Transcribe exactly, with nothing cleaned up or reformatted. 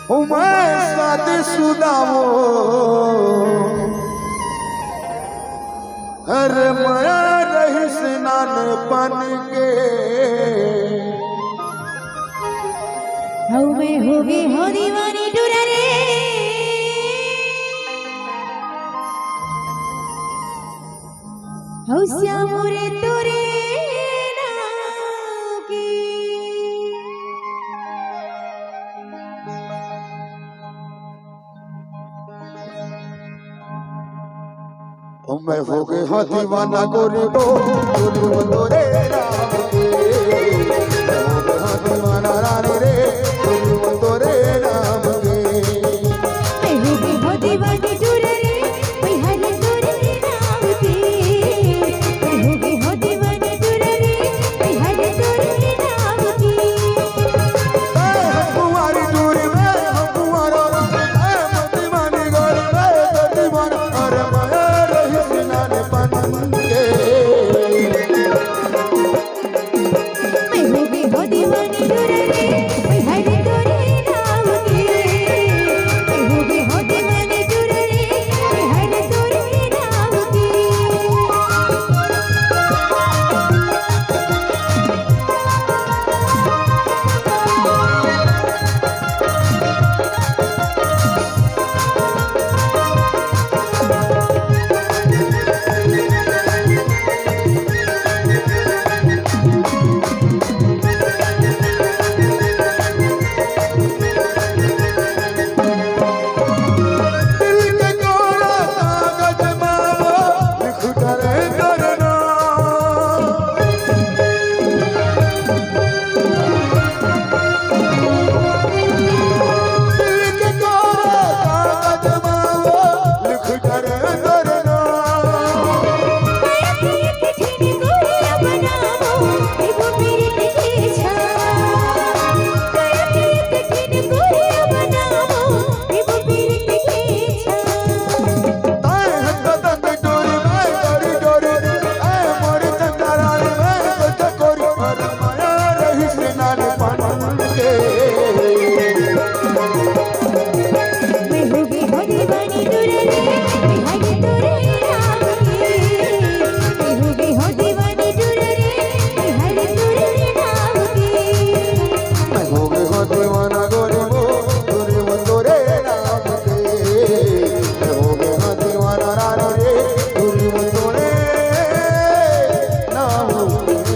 ओ मैं शादीशुदा वो, अरे मया रहिस नानपन के। हऊ मैं होगे हो दीवानी टुरा रे। हऊ श्याम रे तोरे नाम के। ओ मैं होगे हो दीवाना गोरी वो, गोरी वो तोरे नाम के। मैं होगे हो दीवाना रानी रे, गोरी वो तोरे नाम के। मैं होगे हो दीवानी टुरा रे, मैं हर तोरे नाम के। मैं होगे हो दीवानी टुरा रे, मैं हर तोरे नाम के। मैं हर कुंवारी टुरी, मैं हर कुंवारा, मैं मती मानी गोरी, मैं तो दीवाना, अरे मैं रहिस नानपन के। मैं होगे हो दीवानी टुरा रे, मैं हर तोरे नाम के। मैं होगे हो दीवानी टुरा रे, मैं हर तोरे नाम के। दिल के कोरा कागज मा वो लिख डरे तोर नाम। दिल के कोरा कागज मा वो लिख डरे तोर नाम। ताय हत्ता तक डोरी, मैं डोरी डोरी, ऐ मोरी चंदा रानी, मैं तो चकोरी, अरे मया रहिस नानपन के। मैं होगे हो दीवानी टुरा रे, मैं हर तोरे नाम के। मैं होगे हो दीवानी टुरा रे, मैं हर तोरे नाम के। मैं होगे हो दीवाना गोरी वो, गोरी वो तोरे नाम के। मैं होगे हो दीवाना रानी रे, गोरी वो तोरे नाम के।